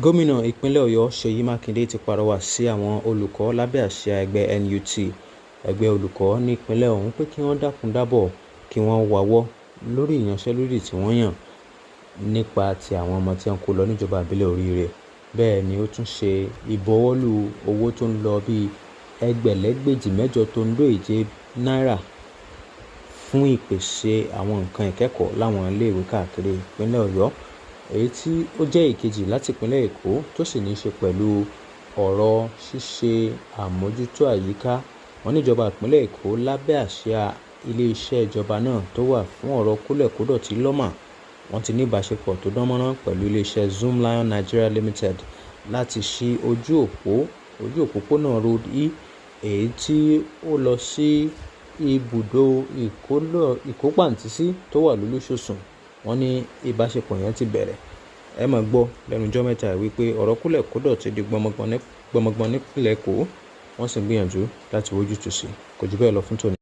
Gómìnà ìpínlẹ̀ Ọ̀yọ́ Ṣèyí Mákindé ti pàrọwà sí àwọn olùkọ́ lábẹ́ àsíá ẹgbẹ́ NUT, ẹgbẹ́ olùkọ́ nípìnlẹ̀ ọ̀hún, pé kí wọ́n dákun dábọ̀ kí wọ́n wáwọ́ lórí ìyanṣẹ́lódì tí wọ́n yàn nípa ti àwọn ọmọ tí wọ́n kó lọ níjọba ìbílẹ̀ Oríire. Bẹ́ẹ̀ ni ó tún ṣe ìbuwọ́lù owó tó ń lọ bíi ẹgbẹ̀lẹ́gbèjì mẹ́jọ tó ń dó èje náírà fún ìpèsè àwọn nǹkan ìkẹ́kọ̀ọ́ láwọn iléèwé káàkiri ìpínlẹ̀ Ọ̀yọ́, èyí tí ó jẹ́ ìkejì láti ìpínlẹ̀ Èkó tó sì ní í ṣe pẹ̀lú ọ̀rọ̀ ṣíṣe àmójútó àyíká. Wọ́n níjọba ìpínlẹ̀ Èkó lábẹ́ àsíá iléeṣẹ́ ìjọba náà tó wà fún ọ̀rọ̀ kólẹ̀kódọ̀tí LAWMA, wọ́n ti ní ìbáṣepọ̀ tó dán mọ́rán pẹ̀lú iléeṣẹ́ Zoomlion Nigeria Limited láti ṣí ojú òpópónà Road E, èyí tí ó lọ sí ibùdó ìkópàǹtísí tó wà lólúṣosùn. Wọ́n ní ìbáṣepọ̀ yẹn ti bẹ̀rẹ̀. Ẹ máa gbọ́ lẹ́nu ijọ́ mẹ́ta yìí wípé ọ̀rọ̀ kólẹ̀kódọ̀tí di gbọmọgbọ̀n nípìnlẹ̀ Èkó, wọ́n sì ń gbìyànjú láti wójútùú sí i. Kò jù bẹ́ẹ̀ lọ fún tòní.